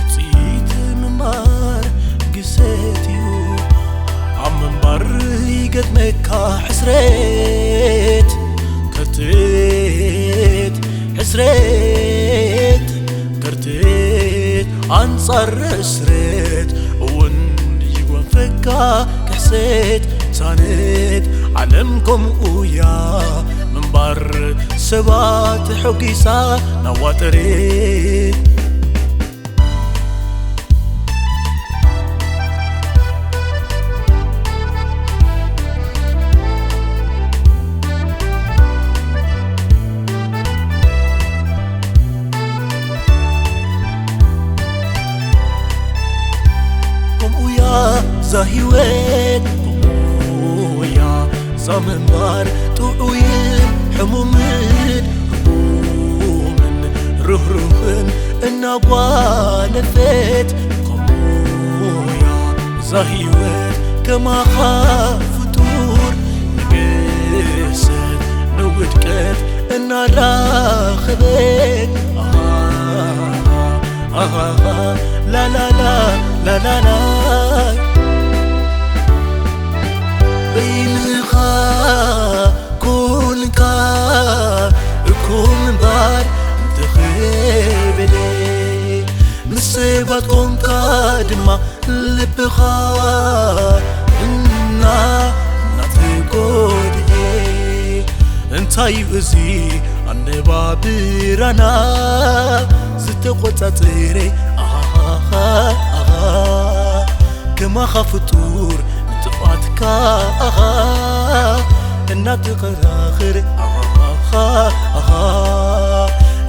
ውፅኢት ምንባር ግሰት እዩ። ኣብ ምንባር ይገጥመካ ሕስረት፣ ከርተት፣ ሕስረት፣ ከርተት፣ ኣንጻር ሕስረት እውን ይወፈካ ክሕሰት። ሳነት ዓለም ከምኡ እያ ምንባር፣ ሰባት ሖጊሳ ናዋጠረት። ከምኡያ እዛ ህይወት፣ ከምኡያ እዛ ምንባር፣ ጥዑይን ሕሙምን፣ ርጉምን ርህሩህን እናጓነፈት፣ ከምኡያ እዛ ህይወት ከማኻ ፍጡር ንግሰት ንውድቀት እናራኸበት። ኣሃ፣ ኣሃ፣ ላላላ፣ ላላላ። በይንኻ ኮንካ እኮ ምንባር እንተኸበደ፣ ምስ ሰባት ኮንካ ድማ ልብኻ እና እናተጎድኤ፣ እንታይ እዩ እዚ ኣነባብራና ዝተቆጻጸረ? ኣሃ፣ ኣሃ፣ ከማኻ ፍጡር ንጥፍኣትካ፣ ኣሃ፣ እናተኸራኽር፣ ኣሃ፣ ኣሃ፣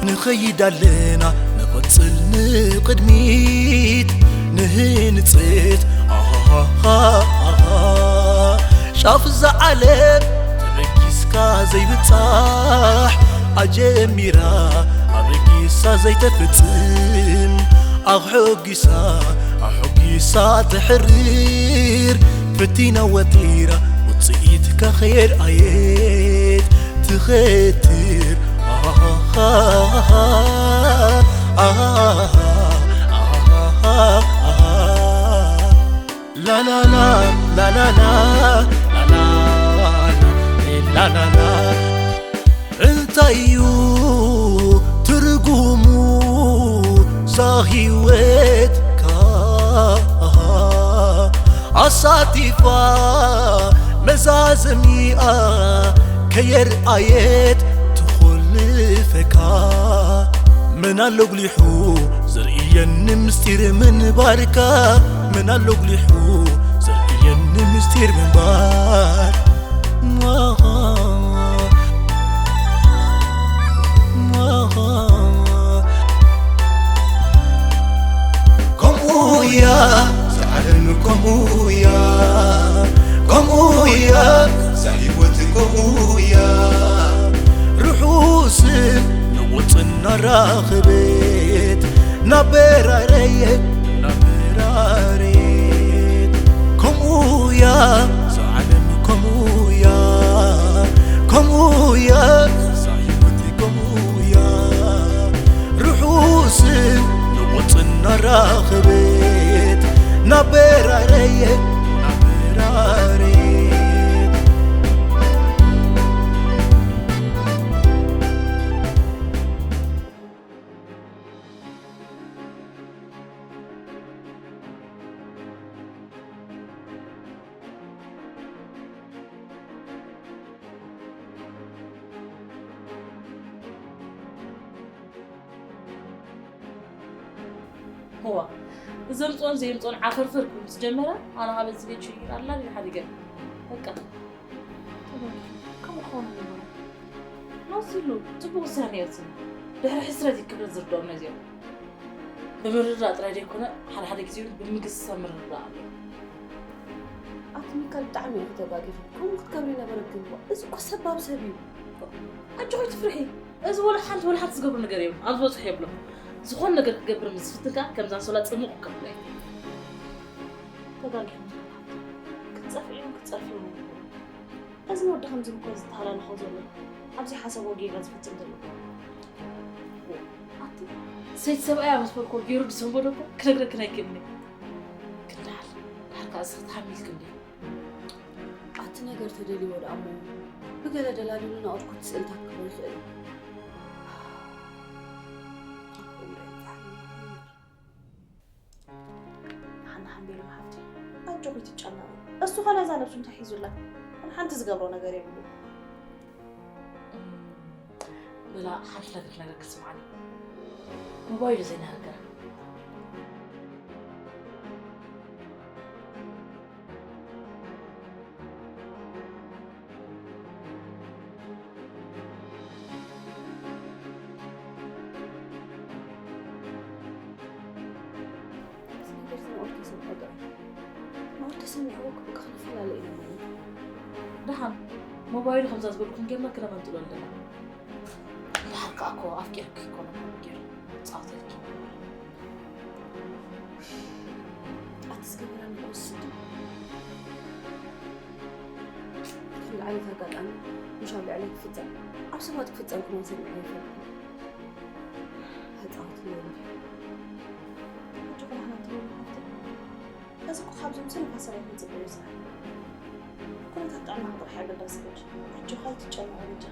ንኸይድ ኣለና ንቐጽል ንቕድሚት ንህንጽት፣ ኣሃ፣ ጫፍ እዛ ዓለም ተበጊስካ ዘይብጻሕ፣ ኣጀሚራ ኣበጊሳ ዘይተፍጽም፣ ኣሕጒሳ ኣሕጒሳ ተሕርር፣ ፈቲና ወጢራ ውጽኢትካ ከየርኣየት ትኸትር። ኣሃ፣ ኣሃ፣ ኣሃ፣ ኣሃ፣ ኣሃ። ላላላ፣ ላላላ፣ ላላላ፣ ላላላ። እንታይ እዩ ትርጉሙ እዛ ህይወትካ? ኣሳቲፋ መዛዘሚኣ ከየርኣየት ትኾልፈካ። መን ኣሎ ኣጉሊሑ ዘርእየኒ ምስጢር ምንባርካ? መን ኣሎ ኣጉሊሑ ዘርእየኒ ምስጢር ምንባር? ከምኡ እያ እዛ ዓለም፣ ከምኡ እያ፣ ከምኡ እያ እዛ ህይወት፣ ከምኡ እያ። ርሑስን ንቑጽን እናራኸበት፣ እናበራረየት፣ እናበራረየት። ከምኡ እያ እዛ ዓለም፣ ከምኡ እያ፣ ከምኡ እያ እዛ ህይወት፣ ከምኡ እያ። ርሑስን ንቑጽን እናራኸበት፣ እናበራረየት፣ እናበራረየት። እዋ፣ ዘምፅኦን ዘየምፅኦን ዓፈርፈር ክብል ምስ ጀመረ፣ ኣነ ካብ እዚ ቤት ሽግር ኣላ ድዩ ሓዲገ? በቃ፣ ተበላሽዩ። ከምኡ ክኸውን ኣይነበሮን። ናዚሉ፣ ፅቡቅ ውሳነ እዩ ወሲኑ። ድሕሪ ሕስረት እዩ ክብረት ዝርድኦም ነዚኦም። ብምርድዳእ ጥራይ ዘይኮነ፣ ሓደ ሓደ ግዜ እውን ብምግስሳብ ምርድዳእ ኣሎ። ኣቲ ሚካል፣ ብጣዕሚ ኢኺ ተጋጊኺ። ከምኡ ክትገብሪ ነበረኪ እኮ። እዚ እኮ ሰባብ ሰብ እዩ። ኣጆኺ ትፍርሒ። እዚ ወላ ሓንቲ፣ ወላ ሓንቲ ዝገብሮ ነገር የብሉን። ኣብ ዝበፅሖ የብሉን። ዝኾነ ነገር ክገብር ምስ ዝፍትን ከኣ ከምዛ ኣንሶላ ጽምቕ ክገብር እየ። ተጋጊኹም ክትጸፍዕዮም ክትጸፍዕዮም። እዚ ወዲ ከምዚ እኮ ዝተሃላለኾ ዘሎ። ኣብዚ ሓሳቡ ጌጋ ዝፍጽም ዘሎ። ኣቲ ሰይቲ ሰብኣያ ምስ በልኮ ገይሩ ዝሰንበዶ እኮ ክነግረክን ኣይክእልን እየ። ክንዳል፣ ዳርካ እዚ ክትሓሚ ኢልክ እንዴ? ኣቲ ነገር ተደልይዎ ደኣ እሞ ብገለ ደላሊሉ ናቕድኩት ስእልታት ክህቦ ይኽእል እዩ። ሓና ሓንቤሎም ሓፍቲ፣ ኣጆኺ ትጨነቒ። እሱ ኸ ነዛ ነብሱ እንታይ ሒዙላ? ሓንቲ ዝገብሮ ነገር የብሉ። ብላ ሓንቲ ነገር ክነግረክ ስምዓኒ። ሞባይሉ ዘይናገር። እዚ ነገር እዚ ናኦድ ከይሰምዖ ጥራይ። ናኦድ ተሰሚዕዎ እኮ በቃ ክንፈላለ ኢና ማለት እዩ። ደሓን ሞባይሉ ከምዛ ዝበልኩም ጌርና ክነመንጥሎ ኣለና። ደሓር ከኣ እኮ ኣፍቂርኪ እኮ ነው ጌሩ ጻውተልኪ። ኣቲ ዝገበረኒ ክወስድ ከምዚ ዓይነት ኣጋጣሚ ምሽ ኣብ ልዕለይ ክፍጸም፣ ኣብ ሰባት ክፍጸም ክመን ሰሚዐ ይፈልጥ። ኣጻውት ነይሩ። ሕጂ ቁርሓና ትብል ሓፍቲ። እዚ እኮ ካብዞም ስንፋት ሰባት ንጽበዮ ስራሕ። ኩነታት ጥዕናኻ ጥራሕ ኣገዳሲ ሕጂ። ኣጆኻ ኣይትጨነቕ በጃ።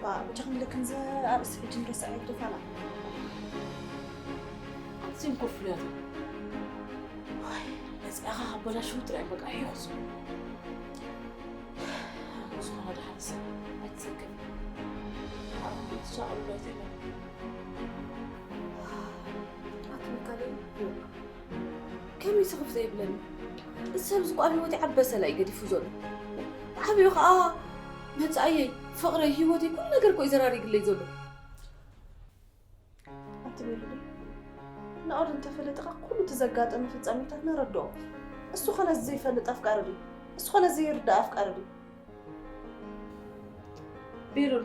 ባ፣ በጃ ክንብለክን እዚ ኣርእስቲ ሕጂ ንረስዕ ኣይትደፋና። ኣዝዮም እኮ ፍሉያት እዮም። ዋይ፣ መጺኣኻ ካበላሽዉ ጥራይ በቃ ይኹሱ። ዝኾነ ደሓን ሰብ ኣይትዘከር። ኣብ ኢንሻኣላህ ኣይትህለም። ኣቲ ሚካኤል፣ ከመይ ስኽፍ ዘይብለኒ? እዚ ሰብ እዚ እኮ ኣብ ህይወተይ ዓቢ በሰላ እዩ ገዲፉ ዘሎ። ዓብዩ ኸኣ መጻእየይ፣ ፍቕረይ፣ ህይወተይ፣ ኩሉ ነገር እኮ እዩ ዘራሪግለይ ዘሎ። ኣቲ ቤሉለይ፣ ናኦድ እንተፈለጠ ኸኣ ኩሉ እቲ ዘጋጠመ ፍጻሜታት ነረድኦ። እሱ ኸ ነዚ ዘይፈልጥ ኣፍቃሪ ድዩ? እሱ ኸ ነዚ ዘይርዳእ ኣፍቃሪ ድዩ? ቤሉል፣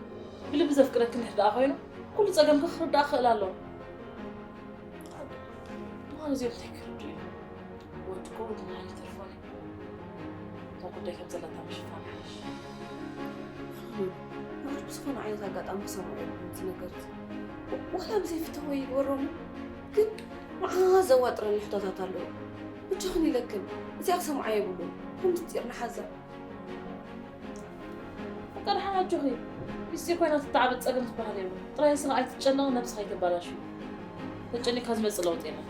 ብልቢ ዘፍቅረኪ እንድሕር ደኣ ኮይኑ፣ ኩሉ ጸገምኪ ክርዳእ ክኽእል ኣለዎ። ምዃኑ እዚኦም እንታይ ክርድኡ እዮም? ወዲ እኮ ወዲ መድሃኒት ተርፎን እዩ። እታ ጉዳይ ከም ዘላታ ምሽፋን ይሓይሽ። ንኣድ ብዝኾነ ዓይነት ኣጋጣሚ ክሰምዖ የብሉን እዚ ነገር እዚ። ዋላ ብዘይፍትዎ ይግበሮም፣ ግን ንዓኻ ዘዋጥረኒ ሕቶታት ኣለዉ። ብቻኽን ኢለክን፣ እዚኣ ክሰምዓ የብሉን። ከም ምስጢር ንሓዛ። በቃ ደሓን ኣጆኺ። ሚስጢር ኮይና ትተዓበጥ ጸገም ትበሃል የብሉን። ጥራይ ንስኺ ኣይትጨነቒ፣ ነብስኺ ኣይተባላሽዊ። ተጨኒቕካ ዝመጽእ ለውጢ የለን።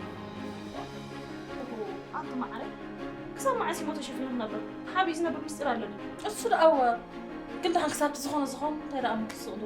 ኣንቲ ማዕረ፣ ክሳብ መዓስ እሞ ተሸፊኑ ክነብር? ሓቢኡ ዝነብር ሚስጢር ኣሎ ድዩ? እሱ ደኣ እወ። ግን ደሓን ክሳብ ዝኾነ ዝኾን እንታይ ደኣ ምክስቕ ዶ?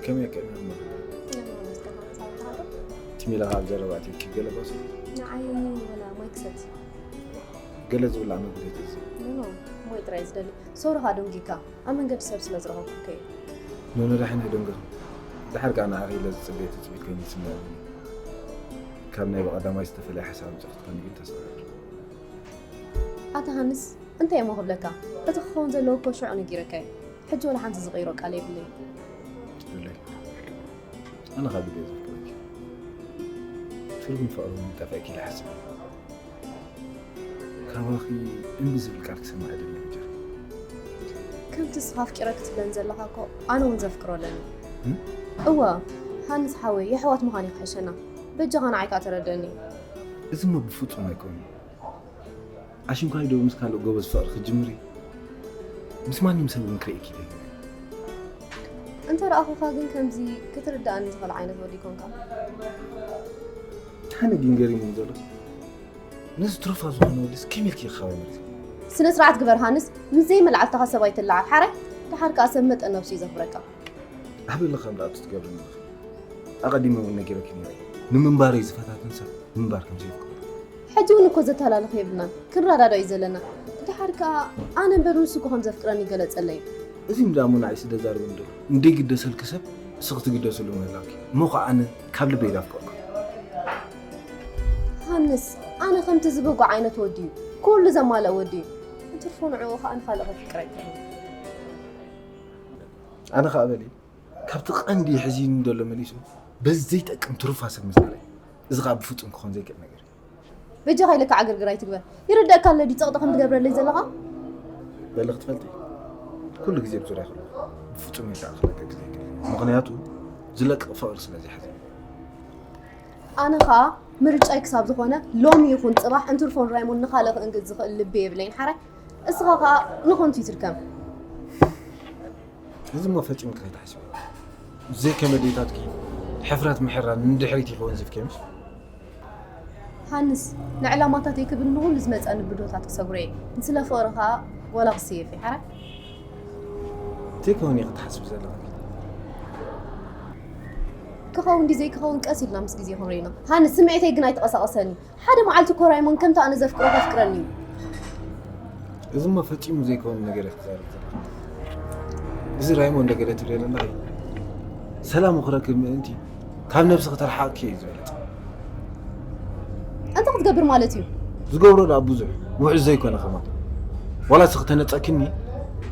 ከመይ ቀኒኹም? እቲ ሜላ ካብ ዘረባ ኣትዩኪ ገለ በሱ? ንዓይ ወላ ማይ ክሰቲ። ገለ ዝብላዕ መግቢ ዘይትእዝዚ? ኖ፣ ኖ፣ ማይ ጥራይ ዝደሊ። ሶሪ ኸኣ ደንጊካ፣ ኣብ መንገዲ ሰብ ስለ ዝረኸብኩ ከየ። ኖ፣ ኖ፣ ደሓን ኣይደንግኽን። ደሓር ከኣ ንዓኺ ኢለ ዝጽበየ ትጽቢት ኮይኑ ይስምዐኒ። ካብ ናይ ብቐዳማይ ዝተፈለየ ሓሳብ ኣምጺእኺ ትኾኒ ግን ተስፋ ኣለኒ። ኣታ ሃንስ፣ እንታይ እሞ ክብለካ? እቲ ክኸውን ዘለዎ እኮ ሽዑ ነጊረካ እየ። ሕጂ ወላ ሓንቲ ዝቕይሮ ቃል የብለይን። ይብለይ። ኣነ ካብ ግዜ ዘፍቅረኪ። ትርጉም ፍቕሪ እውን ጠፊእኪ ኢለ ይሓስብ። ካባኺ እምቢ ዝብል ቃል ክሰምዕ ኣይደልን ጀር። ከምቲ ንስኻ ኣፍቂረኪ ትብለኒ ዘለኻ እኮ ኣነ እውን ዘፍቅሮ ኣለኒ። እም? እወ፣ ሃንስ ሓወይ፣ የሕዋት ምዃን እዩ ክሕሸና። በጃኻ ንዓይ ከኣ ተረደኒ። እዚማ ብፍጹም ኣይኮነን። ኣሽንኳይ ዶ ምስ ካልእ ጎበዝ ፍቕሪ ክትጅምሪ? ምስ ማንም ሰብ እውን ክርእየኪ ደሊ። እንተ ረኣኹኻ ግን ከምዚ ክትርድኣኒ ዝኽእል ዓይነት ወዲ ይኮንካ። ታነ ግን ገሪሙኒ ዘሎ። ነዚ ትሩፋ ዝኾነ ወዲስ ከመይ ኢልኪ ክኻወ መርዚ? ስነ ስርዓት ግበር ሃንስ፣ ምስ ዘይመልዓልትኻ ሰብ ኣይትለዓል ሓራይ። ደሓር ከኣ ሰብ መጠን ነብሱ እዩ ዘኽብረካ። ኣበለኻ እምዳ ኣብቲ ትገብርኒ ኣለኺ። ኣቐዲመ እውን ነጊረኪ ነይረ። ንምንባረይ ዝፈታተን ሰብ ምንባር ከም ዘየፍቅዶ። ሕጂ እውን እኮ ዘተላለኽ የብልናን፣ ክንረዳዳእ እዩ ዘለና። ደሓር ከኣ ኣነ እምበር ንሱ እኮ ከም ዘፍቅረኒ ይገለጸለይ። እዚ እምዳ እሞ ንዓይ ስደዛርበኒ ዘሎ። እንደይግደሰልኪ ሰብ እስኺ ትግደስሉ ምህላውኪ። እሞ ኸዓ ኣነ ካብ ልበይ ዳፍቀርኩ። ሃንስ ኣነ ከምቲ ዝበጎ ዓይነት ወዲ እዩ። ኩሉ ዘማልእ ወዲ እዩ። እንትርፎ ንዕኡ ኸዓ ንኻልእ ከፍቅር ኣይክእልን። ኣነ ኸዓ በሊ ካብቲ ቀንዲ ሕዚኒ ዘሎ መሊሱ በዚ ዘይጠቅም ትሩፋ ሰብ ምዝዓረ። እዚ ኸዓ ብፍጹም ክኾን ዘይክእል ነገር እዩ። በጃኻ ኢለካ ዕግርግር ኣይትግበር። ይርደእካ ኣሎ ድዩ ጸቕጢ ከም ትገብረለይ ዘለኻ? በሊ ክትፈልጢ ኩሉ ግዜ ብዙርያ ከሎ ብፍጹም እየ ክኣኽለካ ግዜ ኣይክእል። ምኽንያቱ ዝለቅቕ ፍቕሪ ስለ ዘይሓዘ። ኣነ ኸኣ ምርጫይ ክሳብ ዝኾነ ሎሚ ይኹን ጽባሕ እንትርፎን ራይሞን ንኻልእ ክእንግድ ዝኽእል ልቢ የብለይን ሓራይ። እስኻ ኸኣ ንኾንቱ ይትድከም። እዚ እሞ ፈጺምኪ ከይትሓስቢ። ብዘይ ከመዴታትኪ ሕፍረት ምሕራን ንድሕሪት ይኸውን ዝፍከምሽ። ሃንስ ንዕላማታተይ ክብል ንኹሉ ዝመጸኒ ብዶታት ክሰጉረ እየ። ንስለ ፍቕሪ ኸኣ ወላ ክስየፍ እየ ሓራይ። ዘይከውን ኢኺ ትሓስቢ ዘለኺ። ክኸውን ድዩ ዘይክኸውን ቀስ ኢልና ምስ ግዜ ክንሪኦ ኢና። ሃንስ ስምዒተይ ግን ኣይተቐሳቐሰኒ። ሓደ መዓልቲ እኮ ራይሞን ከምቲ ኣነ ዘፍቅሮ ከፍቅረኒ እዩ። እዚ እሞ ፈጺሙ ዘይከውን ነገር ኢኺ ትዛረቢ ዘለኺ። እዚ ራይሞን እንደ ገለ ትብሊ ዘለኺ ሰላሙ ክረክብ ምእንቲ ካብ ነብስኺ ተርሓቕኪ እዩ ዝበለጸ። እንታይ ክትገብር ማለት እዩ? ዝገብሮ ደኣ ብዙሕ ውሑስ ዘይኮነ ከማን። ዋላ እስኺ ተነጸክኒ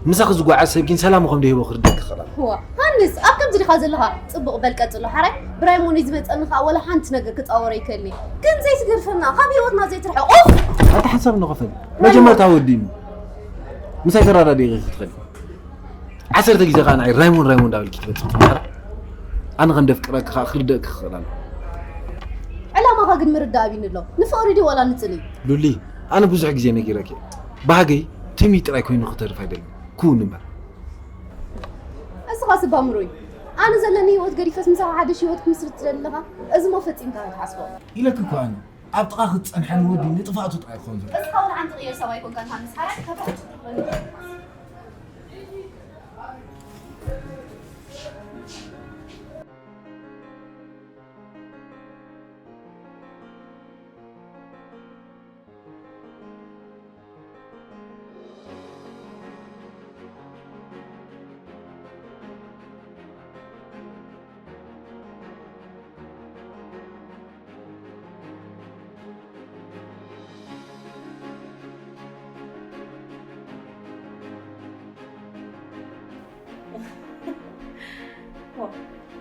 ምሳኺ ዝጓዓዝ ሰብ ግን ሰላሙ ከም ደይህቦ ክርደክ ይኽእል ኣሎ። ዋ ሃንስ ኣብ ከምዚ ዲኻ ዘለኻ? ጽቡቕ በል ቀጽሎ ሓራይ። ብራይሞን እዩ ዝመጸኒ ኸኣ ወላ ሓንቲ ነገር ክጻወር ኣይክእልን እየ። ግን ዘይትገድፈና፣ ካብ ህይወትና ዘይትርሕቕ። ኡፍ! ኣታ ሓሳብ ንኸፈል። መጀመርታ ወዲኒ። ምሳይ ተራዳዲእኺ ክትኸዲ። ዓሰርተ ግዜ ኸኣ ንዓይ ራይሞን ራይሞን እንዳበልኪ ትመጽእ ትምሓር። ኣነ ከም ደፍቅረኪ ኸኣ ክርደእኪ ክኽእል ኣለዎ። ዕላማኻ ግን ምርዳእ ኣቢኒ ኣሎ። ንፍቕሪ ድዩ ዋላ ንጽልኢ? ሉሊ፣ ኣነ ብዙሕ ግዜ ነጊረኪ እየ። ባህገይ ትምኒት ጥራይ ኮይኑ ክተርፍ ኣይደልን። ክውን እምበር። እስኻ ስባ ምሩይ። ኣነ ዘለኒ ህይወት ገዲፈስ ምሳኻ ሓድሽ ህይወት ክምስርት ትደሊ ኣለኻ? እዚ እሞ ፈጺምካ ኣይትሓስቦ። ኢለኪ እኮ ኣነ። ኣብ ጥቓ ክትጸንሐኒ ወዲ ንጥፋእቱ ጥራይ ክኸውን ዘሎ። እስኻ እውን ሓንቲ ቅየር ሰብ ኣይኮንካን ሃንስ ሓራይ ካብ ሕጂ ክትብለኒ።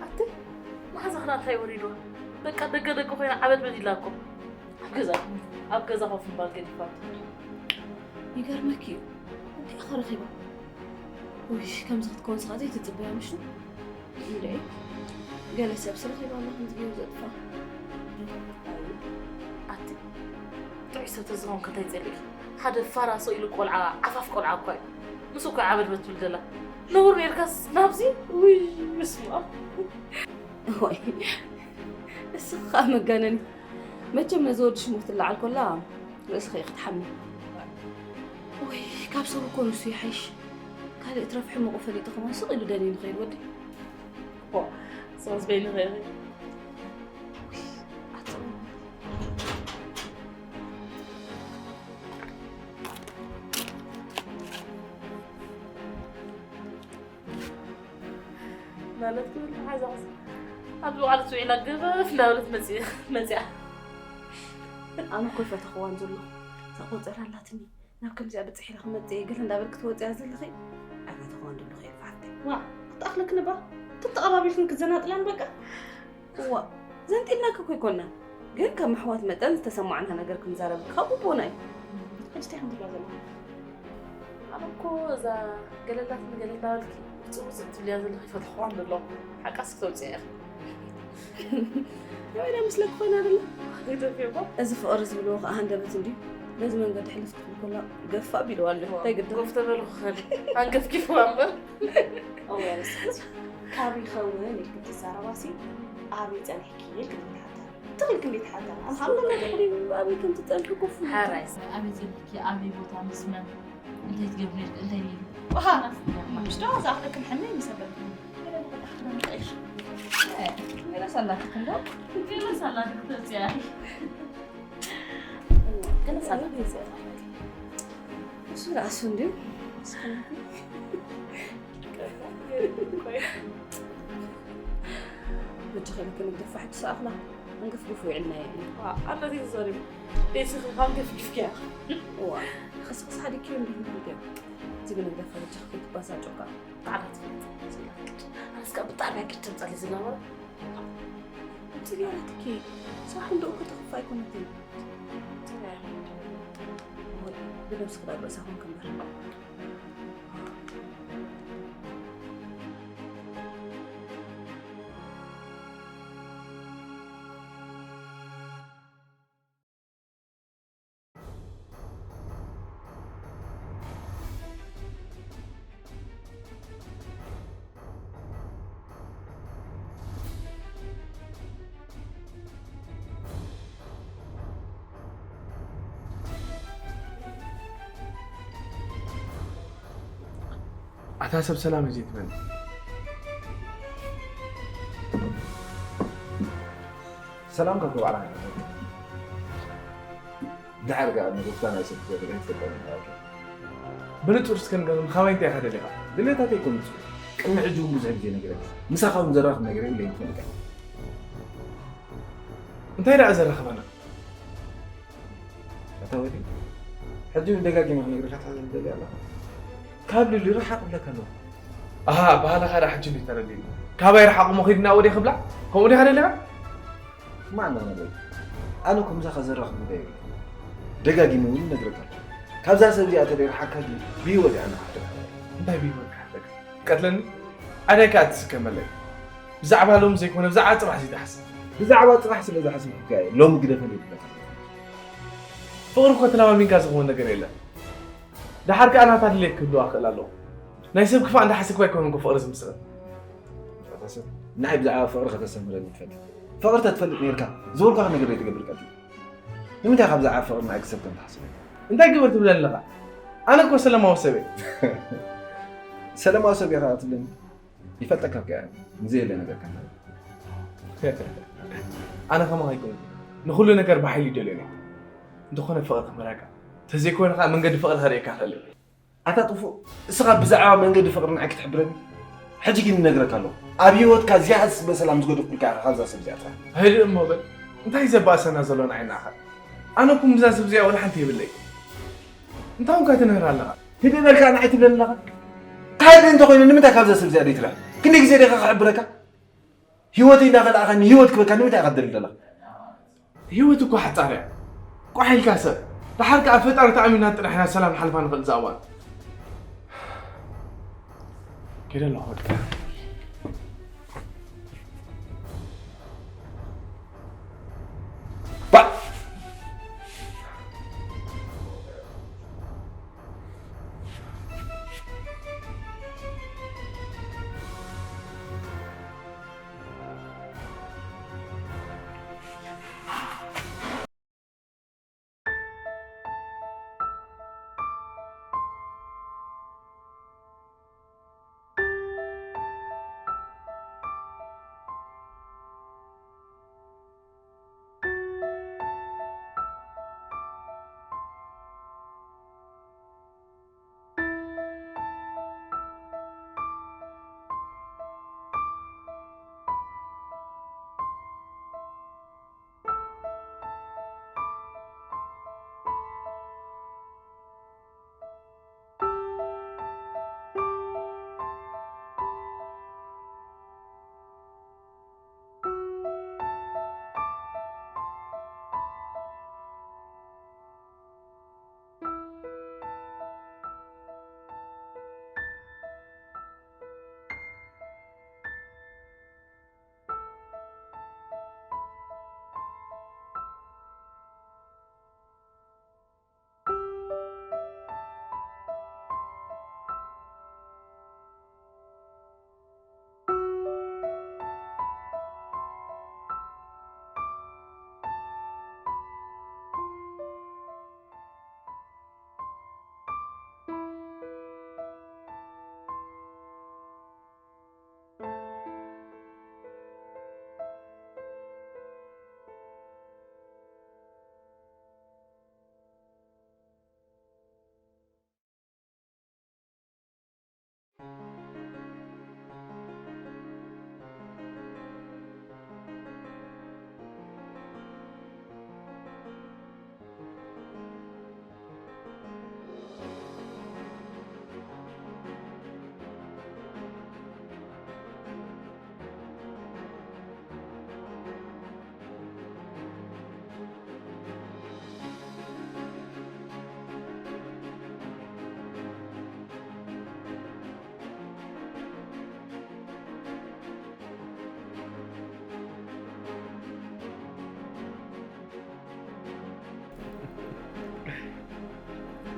ኣቲ መሓዛኽና እንታይ ወሪድዋ? በቃ ደገ ደገ ኮይና ዓበድበድ ኢላ እኮ። ኣብ ገዛ ኣብ ገዛ ኮፍ ምባል ገዲፋቶ። ይገርመኪ እዩ። እንታይ ኢኻ ረኺባ? ውይ ከምዚ ክትከውን ስኻ ዘይትጽበያ ምሽ? እንዴ ገለ ሰብ ስረኺባ ኣላ ከምዚ ገይሩ ዘጥፋ። ኣቲ ጥዑይ ሰብ ተዝኸውን ከታይ ጸሊእኪ? ሓደ ፋራ ሰው ኢሉ ቆልዓ ዓፋፍ ቆልዓ እኳ እዩ። ምስ እኮ ዓበድ በትብል ደላ ነውር ነርካስ ናብዚ ውይ ምስማ ወይ እስኻ መጋነኒ መቸም ነዚ ወዲ ሽሙ ክትለዓል ኮላ ርእስኺ ክትሓሚ ወይ ካብ ሰብ እኮ ንሱ ይሓይሽ ካልእ ትረፍ ሕመቑ ፈሊጡ ከማን ስቕ ኢሉ ደልዩ ንኸይድ ወዲ ሰስ በይኒ ኸይኸ ማለት ክብል መሓዛስ ኣብ ዝባዕሉ ውዒላ ገፈፍ እንዳበለት መፂኣ ኣነ እኮ ይፈተኽዋን ዘሎ እዛ ቆፀራ ኣላትኒ ናብ ከምዚኣ ብፅሒረ ክመፅእ እየ ገለ እንዳበልክ ትወፅያ ዘለኺ ኣይፈተኽዋን ዘለኹ እየ ዝሓፍተይ ዋ ክትኣኽለክኒ ባ ተተቐባቢልክን ክዘናጥላን በቃ እዋ ዘንጢልናኪ እኮ ኣይኮናን ግን ከም ኣሕዋት መጠን ዝተሰማዕና ነገር ክንዛረብ ካብ ግቡእና እዩ ሕጂ እንታይ ከም ትብላ ዘለኹ ኣነ እኮ እዛ ገለላትኒ ገለ እንዳበልኪ ውፅእ ውፅእ ትብልያ ዘለኺ ፈተኽዋን ዘለኹ ሓቃስ ክተውፅያ ኢኺ ያው ኢላ ምስለኪ ኮይና ደላ ግደፍዮ እባ እዚ ፍቕሪ ዝብልዎ ከዓ ሃንደበት እንድዩ በዚ መንገዲ ሕልፍ ክትብል ከላ ገፋ ቢልዋ ኣሎ። እንታይ ግዲ? ጎፍ ተበሉ ክኸል። ኣንገፍጊፍዋ እምበር። እወ፣ ንስኺ ካብ ይኸውን ኢልኪ ትዛረባሲ፣ ኣበይ ጸኒሕኪ ኢልኪ ትሓታ። ትኽልክ እንዴት ሓታ? ኣምሓላ ነገር ኣበይ ከም ትጸንሒ ኮፍ ኢልኪ። ሓራይ። ኣበይ ጸኒሕኪ? ኣበይ ቦታ ምስ መን? እንታይ ትገብሪ ነርኪ? እንታይ ነይሩ? ውሃ። ምሽ ዶ ዝኣኽለክን ሕነ ይምሰበልክን። ገለ ሳላትክ እንዶ? ገለ ሳላትክ ተጽያ። ገለ ሳላትክ ተጽያ። እሱ ራሱ እንዲሁ። እስከ በጃ ከለክ ንግደፋ ሕጂ ሰኣኽላ። እንግፍግፍ ውዒልና እየ። ዋ፣ ኣለዚ ተዛሪቡ። ደስኺ ካብ ገፍግፍኪ እያ። ዋ፣ ኸስኽስ ሓዲኪ እንዲሁ ንግደፍ። እዚ ግን ንግደፋ በጃ ከይትባሳጨካ። ጣዕላ ትፈልጥ። ኣነስ ከኣ ብጣዕሚ እያ ግድም ጸሊ ዝነበረ። ጽልያትኪ፣ ሳሕን ዶ እኮ ተኸፋ ኣይኮነትን። ብነብስኺ ዳኣ ርእሳ ኮንክ እምበር። ኣታ ሰብ ሰላም እዚ ትበል። ሰላም ካብ ባዕላ። ድሓር ከኣ ንሩታ ናይ ሰብ ክገብር ይፈቀድ። ብንጹር እስከ ንገሩኒ፣ ካባይ እንታይ ኢኻ ደሊኻ? ድሌታተይ እኮ ንጹር። ቅድሚ ሕጂ እውን ብዙሕ ግዜ ነጊረካ። ምሳኻ እውን ዘራኽብ ነገር የብለይን፣ ትፈልጥ ኢኻ። እንታይ ደኣ ዘራኽበና? ኣታ ወዲ፣ ሕጂ እውን ደጋጊመ ክነግረካ ትሕዘኒ ትደሊ ኣለኻ? ካብ ሊሊ ርሓቕ እብለካ ኣለኹ። ኣሃ፣ ኣበሃህላኻ ደኣ ሕጂ እንድዩ ተረዲእኒ። ካባይ ርሓቕ እሞ ኺድ እናወደ ክብላ? ከምኡ ዲኻ ደሊኻ? ስማዕ እንዳመለይ፣ ኣነ እኮ ምሳኻ ዘራኽብ ጉዳይ የብለይን። ደጋጊመ እውን እነግረካ ኣለኹ። ካብዛ ሰብ እዚኣ ተደይርሓካ ግን ብህይወት እየ ኣነ ክሓተካ። እንታይ ብህይወት ክሓተካ? ቀትለኒ? ኣዳይ ከኣ ትስከመለይ። ብዛዕባ ሎሚ ዘይኮነ ብዛዕባ ጽባሕ ዘይትሓስብ። ብዛዕባ ጽባሕ ስለ ዝሓሰብኩ እየ ሎሚ ግደፈለይ ትብለካ። ፍቕሪ እኮ ተለማሚንካ ዝኸውን ነገር የለን። ደሓር ከኣ ናታ ድሌት ክህልዋ ክኽእል ኣለዎ። ናይ ሰብ ክፋእ እንዳሓሰብኩ ኣይኮነን እኮ ፍቕሪ ዝምስኽር። ኣታ ሰብ፣ ንዓይ ብዛዕባ ፍቕሪ ከተስተምህረኒ ትፈትን። ፍቕሪ ተትፈልጥ ነይርካ፣ ዝበልኳኻ ነገር ዘይትገብር ቀትሊ። ንምንታይ ካብ ብዛዕባ ፍቕሪ ንዓይ ክሰብከን ትሓስብ? እንታይ ግበር ትብለኒ ኣለኻ? ኣነ እኮ ሰለማዊ ሰብ እየ። ሰለማዊ ሰብ ኢኻ ትብለኒ? ይፈልጠካ እኮ እየ፣ ንዘየለ ነገር ከናብር። ኣነ ከማኻ ኣይኮነን፣ ንኹሉ ነገር ብሓይሊ ይደልዮ እየ። እንተኾነ ፍቕሪ ክምህረካ፣ ተዘይኮይኑ ከኣ መንገዲ ፍቕሪ ከርእየካ እኽእል እየ። ኣታ ጥፉእ፣ እስኻ ብዛዕባ መንገዲ ፍቕሪ ንዓይ ክትሕብረኒ? ሕጂ ግን ይነግረካ ኣለኹ። ኣብ ህይወትካ ዝያዳ በሰላም ዝገደፍኩልካ ኢኻ ካብዛ ሰብ እዚኣ ጥራሕ። ህድእ እሞ በል። እንታይ ዘባእሰና ዘሎ ንዓይ ንዓኻ? ኣነ እኮ ምስዛ ሰብ እዚኣ ወላ ሓንቲ የብለይ። እንታይ ኮንካ ትንህር ኣለኻ? ህድእ በልካ ንዓይ ትብለኒ ኣለኻ? ካልእ እንተኾይኑ ንምንታይ ካብዛ ሰብ እዚኣ ደይትርሕቕ? ክንደይ ግዜ ዲኻ ክሕብረካ? ህይወተይ እንዳኸላእኻኒ ህይወት ክበካ ንምንታይ ኢኻ ትደሊ ዘለኻ? ህይወት እኮ ሓጻር እያ። ቋሕ ኢልካ ሰብ። ደሓር ከኣ ፈጣሪ ተኣሚንና ጥራሕ ኢና ሰላም ንሓልፋ ንኽእል እዛ እዋን። ከይደ ኣለኹ በቃ። ባእ!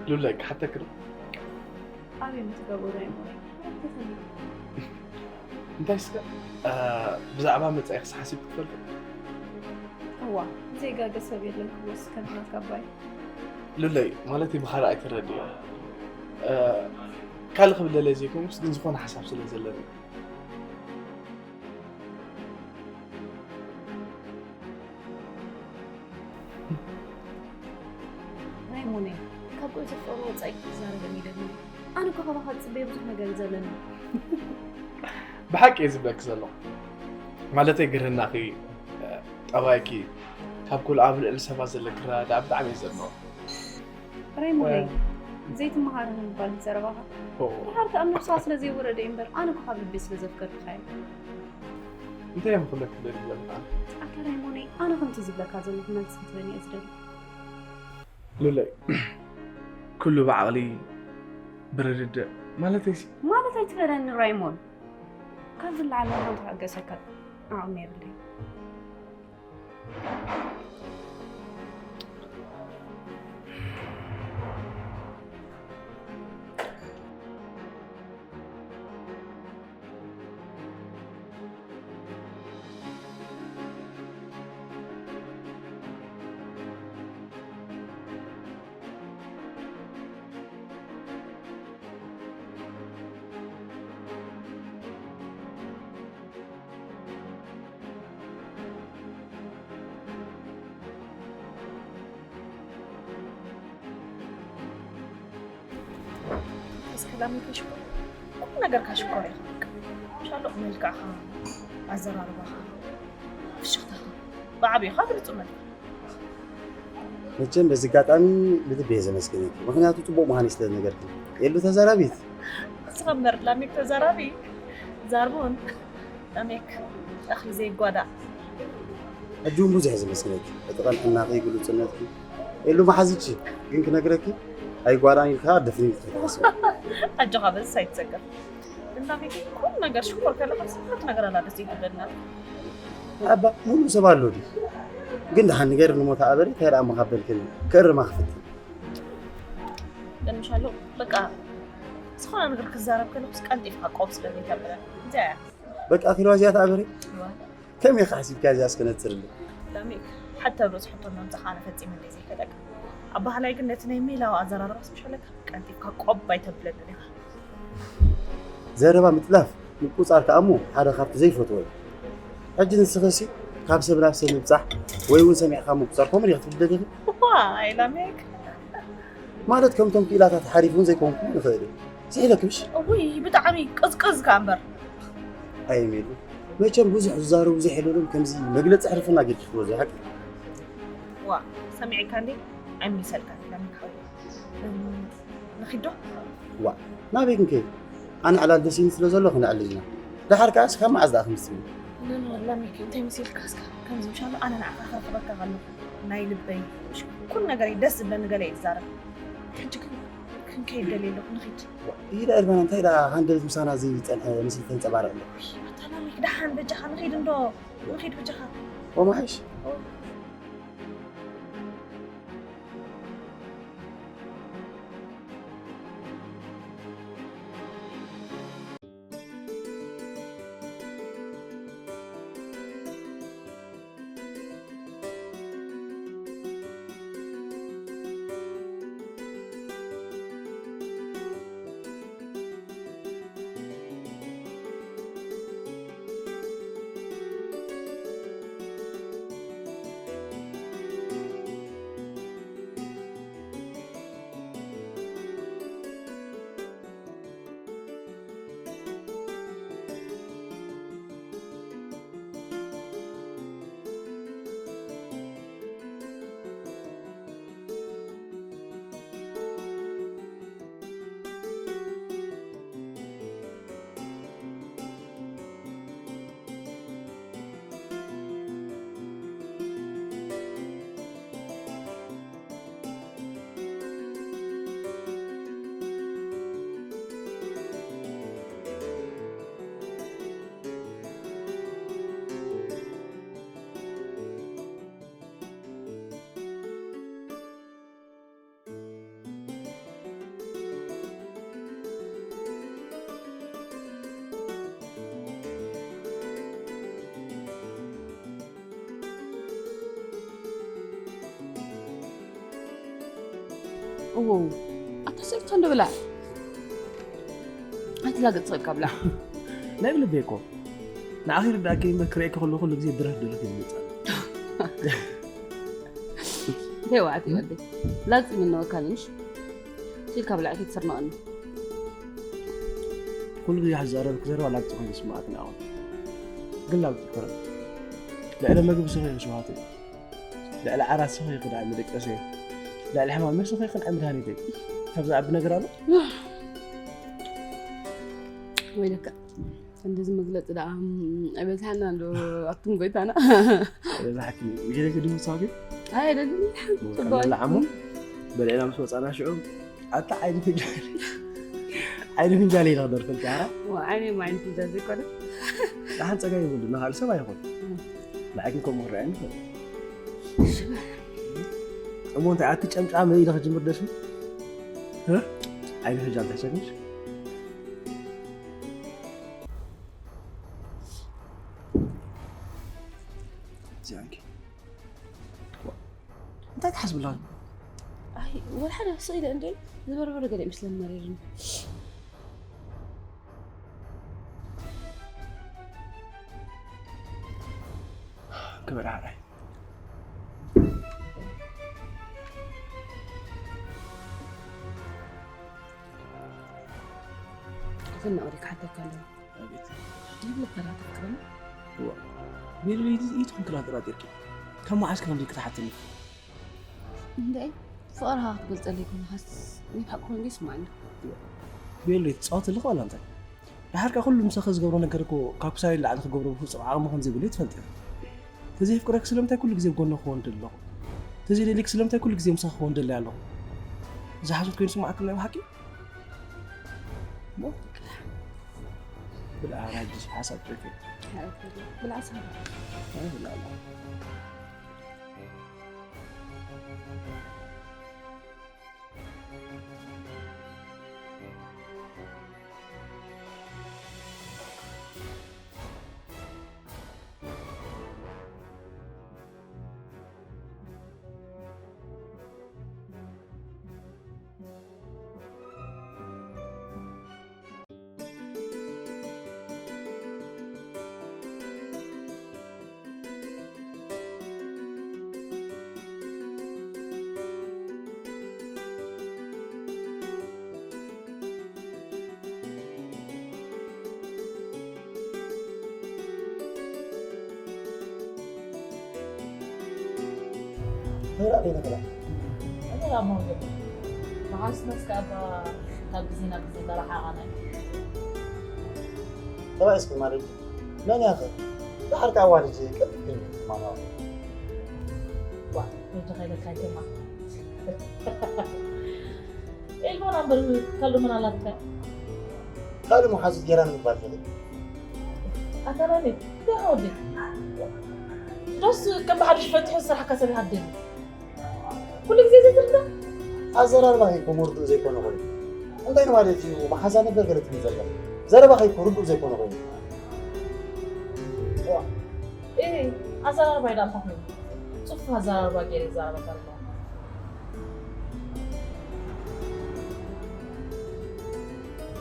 ሉላይ ክሓተክ ዶ? ኣበይ ምትገበሩ ኣይሞይ? እንታይ እስከ ብዛዕባ መጻኢኽስ ሓሲብ ክትፈልጥ? እዋ፣ ዘይጋገ ሰብ የለን ክወስ ከምናት ካባይ። ሉላይ ማለት ብኻልእ ኣይትረድዮ። ካልእ ክብለለ ዘይኮንኩስ ግን ዝኾነ ሓሳብ ስለ ዘለኒ። ራይሞነይ፣ ካብ ቁልቲ ፍቕሪ ወጻኢ ክትዛረበኒ ይደሊ። ኣነ እኮ ካባኻ ዝጽበዮ ብዙሕ ነገር እዩ ዘለኒ። ብሓቂ እየ ዝብለኪ ዘለኹ። ማለተይ ግርህናኺ፣ ጠባይኪ፣ ካብ ኩሉ ኣብ ልዕሊ ሰባት ዘለኪ ረዳድኣ ብጣዕሚ እየ ዘድንቖ። ራይሞነይ፣ ዘይትመሃር ንምባል ዘረባኻ። ድሓር ከኣ ኣብ ነብስኻ ስለ ዘይወረደ እዩ እምበር፣ ኣነ እኮ ካብ ልበይ ስለ ዘፍቀርኩኻ እየ። እንታይ እዮም ክብለኪ ደልዩ ዘለኹ? ኣታ ራይሞነይ፣ ኣነ ከምቲ ዝብለካ ዘለኹ መልሲ ክትበኒ እየ ዝደሊ። ሉለይ፣ ኩሉ ብዓቕሊ ብርድድእ ማለተይሲ። ማለት ኣይትበለኒ ራይሞን። ካብ ዝለዓለ ሓንቲ ክዕገሰካ ዓቕሚ የብለይ። እስከ ላሚ ከሽኮር ኩሉ ነገርካ ሽኮር ኢኻ። ሻሎቕ መልክዕኻ፣ ኣዘራርባኻ፣ ፍሽኽታኻ ብዓብዩኻ ግልጹ መልክዕ። መቸም በዚ ኣጋጣሚ ብልቢ እየ ዘመስግነኪ፣ ምክንያቱ ጽቡቕ ምዃነይ ስለ ዝነገርክኒ። ኤሉ ተዛራቢት። ንስኻ እምበር ላሚክ ተዛራቢ ዛርቡን ላሜክ እኽሊ ዘይጓዳእ። ሕጂ እውን ብዙሕ እየ ዘመስግነኪ፣ እቲ ቅንዕናኺ፣ ግሉጽነትኪ። ኤሉ መሓዝቺ ግን ክነግረኪ ኣይጓዳን ኢልካ ደፍኒት ክትሓስብ። ኣጆኻ በዝስ ኣይትሰከፍ። ግን ላሜክ ኩሉ ነገር ሽኮር ከለኻ ስምዕት ነገር ኣላ ደስ ይትብለና። ኣባ ሙሉ ሰብ ኣሎ ድዩ? ግን ደሓን ንገር ንሞታ ኣበሪ እንታይ ደኣ መኻበልክን ክእርማ ክፍትን። ለምሻሎ በቃ ዝኾነ ነገር ክዛረብ ከለኹስ ቀልጢፍካ ቆብ ስለ ዘይተብለን እንታይ እያ? በቃ ኪሎ እዚኣ ተኣበሪ። ከመይ ኢኻ ሓሲብካ እዚኣ እስከ ነጽርልኝ? ላሜክ ሓታ ርእስ ሕቶ እናምጻኻ ኣነ ፈጺመ እንደ ዘይፈለግ ኣባህላይ ግን ነቲ ናይ ሜላዊ ኣዘራርባ ስምሻለካ ቀልጢፍካ ቆብ ኣይተብለንን ኢኻ። ዘረባ ምጥላፍ ምቁጻር ከኣ እሞ ሓደ ካብቲ ዘይፈትዎ እዩ። ሕጂ ንስኺሲ ካብ ሰብ ናብ ሰብ ምብጻሕ ወይ እውን ሰሚዕካ ምቁጻር ከምኡ ዲኺ ትብሊ ደሊኺ? ዋይ ላሜክ። ማለት ከምቶም ክኢላታት ሓሪፍ እውን ዘይኮንኩ ንኽእል እዩ። ስሒለኪ ምሽ? እውይ ብጣዕሚ ቅዝቅዝ ከኣ እምበር። ኣየሜሉ መቸም ብዙሕ ዝዛረቡ ብዙሕ የለሉም ከምዚ መግለጺ ሕርፍና ጌርኪ ክትወዚ ሓቂ። ዋ ሰሚዕካ እንዴ ኣይምልሰልካ ላሜክ ሓወይ። ንኺዶ? ዋ ናበይ ክንከይድ? ኣነ ዕላል ደሲኒ ስለ ዘሎ ክንዕልል ኢና። ደሓር ከኣ እስካብ መዓዝ ደኣ ክንስምዕ? ኖኖ ላሜክ እንታይ መሲልካ እስካ ከምዚ ምሻሎ ኣነ ንዓኻ ከርክበካ ከለኹ ናይ ልበይ ኩሉ ነገረይ ደስ ዝብለኒ ገለ እየ ዝዛረብ። ሕጂ ግን ክንከይድ ደልየ ኣለኹ ንኺድ። ኢዳ ኤልባና እንታይ ደኣ ሃንደበት ምሳና ዘይጸንሐ ምስሊ ተንጸባርቕ ኣሎ። ኣታ ላሜክ ደሓን በጃኻ ንኺድ እንዶ ንኺድ በጃኻ። ወማሓይሽ ዎ ኣታ ሰልካ እንዶ ብላ ኣይትላገጽ ሰልካ ብላ ናይ ብልበይ እኮ ንዓኺ ርዳእኪ እምበር ክርእየኪ ከለኹ ኩሉ ግዜ ድረፍ ድረፍ ይመጻ ደዋዕት ይወደይ ላግጺ ምነወካኒ ምሽ ሲልካ ብላዕ ከይትስርናቐኒ ኩሉ ግዜ ዝዛረብክ ዘረባ ላግጺ ኮይኑ ይስማዓክኒ ኣሁን ግን ላግጺ ይኮነ ልዕሊ መግቢ ስኺ ክሽውሃት እዩ ልዕሊ ዓራት ስኺ ክድዓይ መደቀሲ እዩ ልዕሊ ሕማም ስኺ ክንዓይ መድሃኒት እዩ ካብ ዝዓቢ ነገር ኣሎ ወይለካ እንደዚ መግለፂ ደኣ ኣይበዝሓና እንዶ ኣብቱም ጎይታና በዛሕኪ ይሄ ድምፃ ግን ኣይደልን ለዓሞ በልዕና ምስ ወፃና ሽዑ ኣታ ዓይኒ ፍንጃል ዓይኒ ፍንጃል ኢለ ክደርፈልካ ዓይኒ ማይን ፍንጃል ዘይኮነ ደሓን ፀጋ ይብሉ ንካል ሰብ ኣይኮን ንዓይ ግን ከምኡ ክረኣየኒ ይኽእል እሞ እንታይ ኣቲ ጨምጫመ ኢለ ክጅምር ደርፊ ዓይኒ ፍንጃል ተሕሰብሽ እዚኣንኪ እንታይ ትሓስብላ ኣይ ወላ ሓደ ስቕ ኢለ እንደ ዝበርበረ ገለ ይመስለኒ መሪርኒ ክበዳ ሓራይ ክፍና ወዲ ክሓተካ ኣለዎ ኣቤት ይብሉ ከላተክረም ዋ ቤልቤት ኢትኹን ክላ ጥራጢርኪ ካብ መዓስ ክረምዚ ክትሓትኒ እንደ ፍቕርኻ ክትገልጸለይ ኮንካስ ናይ ብሓቂ ኮይኑ ይስማዓኒ ቤልቤት ትጻወት ኣለኹ ዋላ እንታይ ድሓር ከ ኩሉ ምሳኺ ዝገብሮ ነገር እኮ ካብ ክሳይ ላዕሊ ክገብሮ ብፍጹም ዓቕሚ ከም ዘይብሉ ትፈልጢ ተዘይፍቅረክ ስለምንታይ ኩሉ ግዜ ጎነ ክኾን ደለኹ ተዘይደሊክ ስለምንታይ ኩሉ ግዜ ምሳኺ ክኾን ደለይ ኣለኹ ዝሓሶት ኮይኑ ስማዕክም ናይ ብሓቂ ብልዓ ራጅስ ሓሳብ ጥሪት ብልዓ ሰሃ ብልዓ ተራእይ ነግራ እኔ ራማው ገብ መሓስ መስካ እባ ካብ ግዜ ናብ ግዜ እንዳረሓቓና እዩ ተባይ እስኪ ማለት መን ያኸ ዳሕር ካዋልጅ ቀጥታ ማማ ዋ ወዲ ኸይለካ ይገማ ኤልሞና እምበር ካልእ መን ኣላትካ ካልእ መሓዙት ጌራ ንምባል ፈለግ ኣታላለ ደሃ ወዲ ዶስ ከም ብሓድሽ ፈትሑ ዝሰርሓካ ሰብ ይሃደኒ ኩሉ ግዜ ዘይትርዳ ኣዘራርባኺ እኮ ምርዱእ ዘይኮነ ኮይኑ እንታይ ማለት እዩ መሓዛ ነበር ገለ ትብል ዘላ ዘረባኺ እኮ ርዱእ ዘይኮነ ኮይኑ እ ኣዘራርባ ይዳ እንታይ ኮይኑ ፅፉፍ ኣዘራርባ ገይረ ይዛረበካ ኣለኹ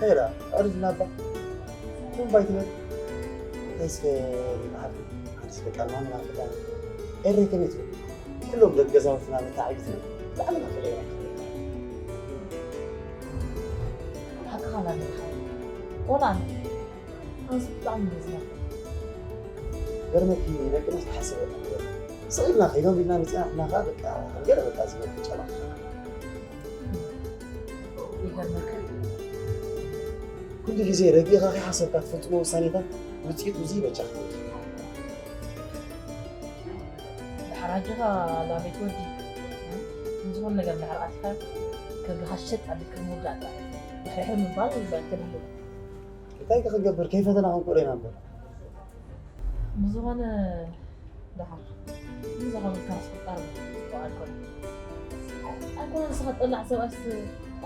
ኸይራ ኣርዝና እባ እቶም ባይትበል እስከ ይበሃል ሓንቲ ስበቃል ማን ናፍቃ ኤረ ከመይ ትብል ኩሎም ደቂ ገዛውትና መታዓቢትና ብጣዕሚ ናፍቀ ሓቅኻ ናለካ ቆልዓ ኣነስ ብጣዕሚ እዩ ዝናፍቅ ገርመኪ ደቅና ዝተሓሰበ ስቕ ኢልና ከይዶም ኢልና መፂና ንሕና ከዓ በቃ ከም ገለ በቃ ዝበል ጨማ ይገርመካ ኩሉ ግዜ ረጊእኻ ከይሓሰብካ ትፍፅሞ ውሳኔታት ውፅኢቱ እዚ በጃ ክትብል ድሓር ኣጆኻ ላመይ ትወዲ ንዝኾነ ነገር ድሓር ኣትካ ከብድኻ ሸጥ ኣቢልካ ምውዳእ ጥራሕ ድሕርሕር ምባል ይበል ተድልዩ እንታይ ከ ክንገብር ከይፈተና ክንቁረ ኢና እምበር ብዝኾነ ደሓር ንዝኾነ ካስ ክጣር በዓል ኮነ ኣይኮነ ንስኻ ጠላዕ ሰብኣስ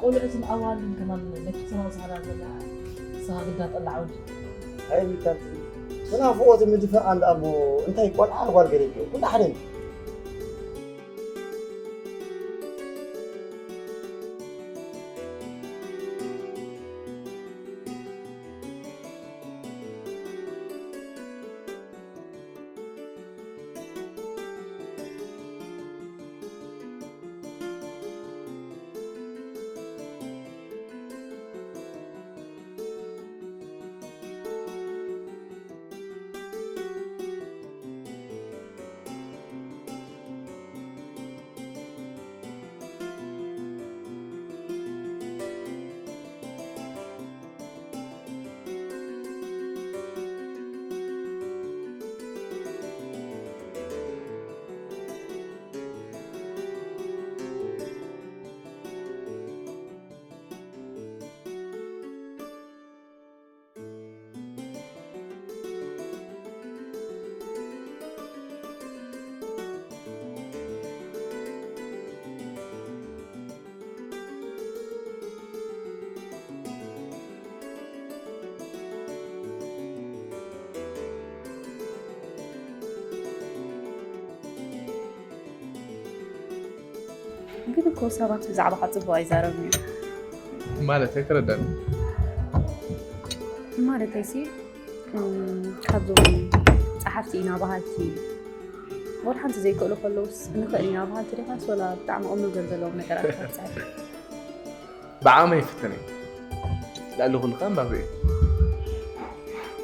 ቆልዑትን ኣዋልን ከማን ነኪትኖ ዝሃዳ ዘላ ንስኻ ግዳ ጠላዕ ወዲ ኣይሚካል ተናፍቆት ምድፋእ ኣንዳ ኣሞ እንታይ ቆልዓ ጓል ገለ ኩሉ ሓደ እዩ ግን እኮ ሰባት ብዛዕባኻ ጽቡቕ ኣይዛረብን እዮም። ማለት ኣይተረዳን። ማለተይሲ፣ እም፣ ካብዞም ጸሓፍቲ ኢና በሃልቲ፣ ወላ ሓንቲ ዘይክእሉ ከለውስ፣ "ንኽእል ኢና" በሃልቲ ዲኻስ፣ ወላ ብጣዕሚ ቁም ነገር ዘለዎም ነገራት ኢኻ ትጽሕፍ? ብዓቕመይ ይፍትን እየ። ልዕሊ ኩሉ ከኣ ኣንባቢ እየ።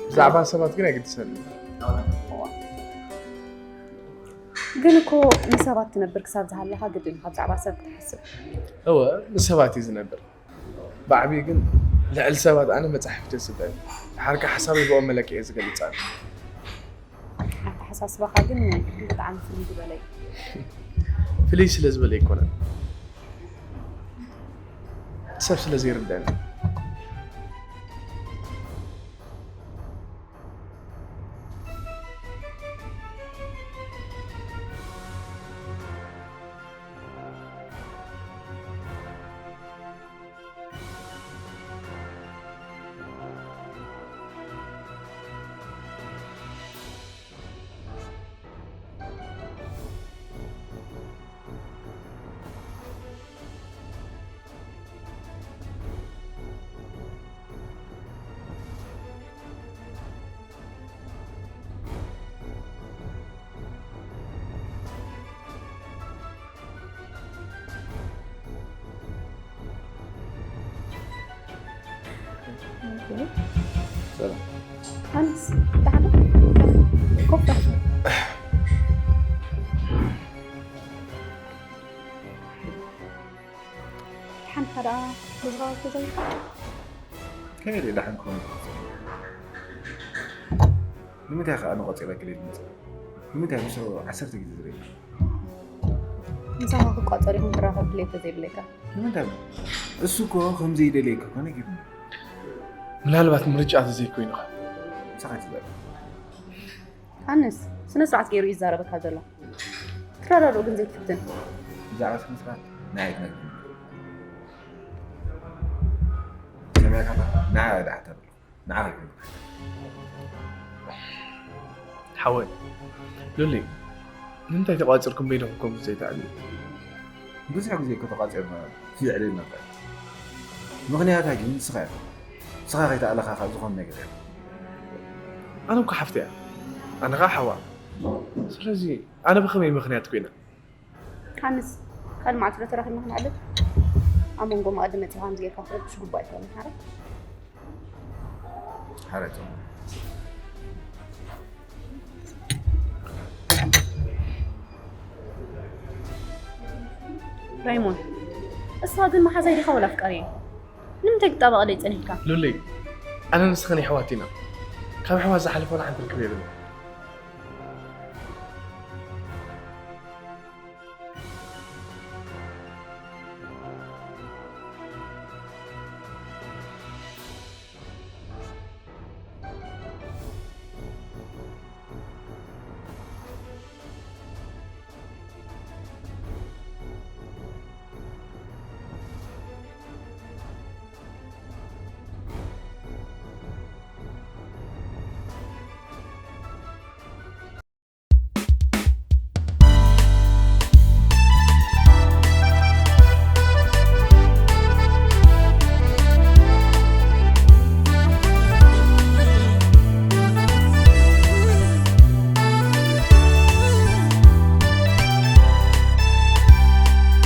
ብዛዕባ ሰባት ግን ኣይግድሰኒ። ግን እኮ ንሰባት ትነብር ክሳብ ዝሃለኻ፣ ግድን ኢኻ ብዛዕባ ሰብ ክትሓስብ። እወ፣ ንሰባት እየ ዝነብር። ብዓብዩ ግን ልዕሊ ሰባት ኣነ መጻሕፍቲ እየ ዝስበ። ድሓር ከኣ ሓሳበይ ብኦም መለክዒ እየ ዝገልጽ ኣነ። ኣተሓሳስባኻ ግን ብጣዕሚ ፍልይ ዝበለ እዩ። ፍልይ ስለ ዝበለ ኣይኮነን፣ ሰብ ስለ ዘይርድኣኒ። ሃንስ፣ ደሓን ዶ? ኮፍ በል። ደሓንካ ደኣ፣ ገዛኻ ተዘይካ? ከመይ ደኣ ደሓን ክኸውን ዝኽእል? ንምንታይ ከኣ ንቆጺረኪ ዘይትመጽእ? ንምንታይ ምስኡ ዓሰርተ ግዜ ዝርእየኪ? ምሳኻ ክቋጸር ይኹን ክራኸብ ድሌት ተዘይብለካ? ንምንታይ? እሱ እኮ ከም ዘይደልየኪ እኮ ነጊሩኒ። ምናልባት ምርጫ ተዘይኮይኑኻ። ምሳኻ ይጽበ። ሃንስ፣ ስነ ስርዓት ገይሩ እዩ ዝዛረበካ ዘሎ። ክትረዳድኡ ግን ዘይትፍትን። ብዛዕባ ስነ ስርዓት ንዓይ ኣይትነግርኒ። ሰሚዕካ ንዓይ ደሓተር። ንዓኻ ይኹን። ሓወይ፣ ሉሊ፣ ንምንታይ ተቋጺርኩም በይንኹም ከምዚ ዘይትዕልሉ? ብዙሕ ግዜ እኮ ተቋጺርና፣ ክይዕልልና እኮ እዩ። ምኽንያታ ግን ንስኻ ኢኻ። ንስኻ ከይተኣለኻ ካብ ዝኾነ ነገር የለን። ኣነ እኮ ሓፍቲ እያ፣ ኣነ ኸኣ ሓዋ። ስለዚ ኣነ ብኸመይ ምኽንያት ኮይነ? ሃንስ፣ ካልእ መዓልቲ ዶ ተራኺብና ክነዕልል? ኣብ መንጎ መኣዲ መጺኻ ከምዚ ጌርካ ክትረብሽ ግቡእ ኣይኮነን፣ ሓራይ? ሓራይ ጽቡቕ። ራይሞን፣ እሳ ግን መሓዛይ ዲኻ ወላ ኣፍቃሪየይ? ንምንታይ ክትጣበቐለይ ጸኒሕካ? ሉሊ፣ ኣነን ንስኽን የሕዋት ኢና። ካብ ኣሕዋት ዝሓለፈ ወላ ሓንቲ ርክብ የብልና።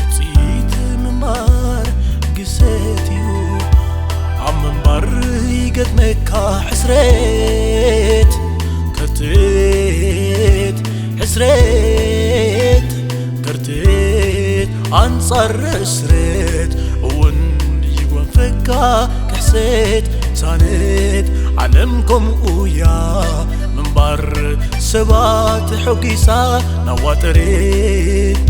ውፅኢት ምንባር ግሰት እዩ። ኣብ ምንባር ይገጥመካ ሕስረት፣ ከርትት ሕስረት፣ ከርትት ኣንጻር ሕስረት እውን ይጎንፈካ ክሕሰት ሳነት ዓለም ከምኡ እያ ምንባር ሰባት ተሐጒሳ ናዋጠረት።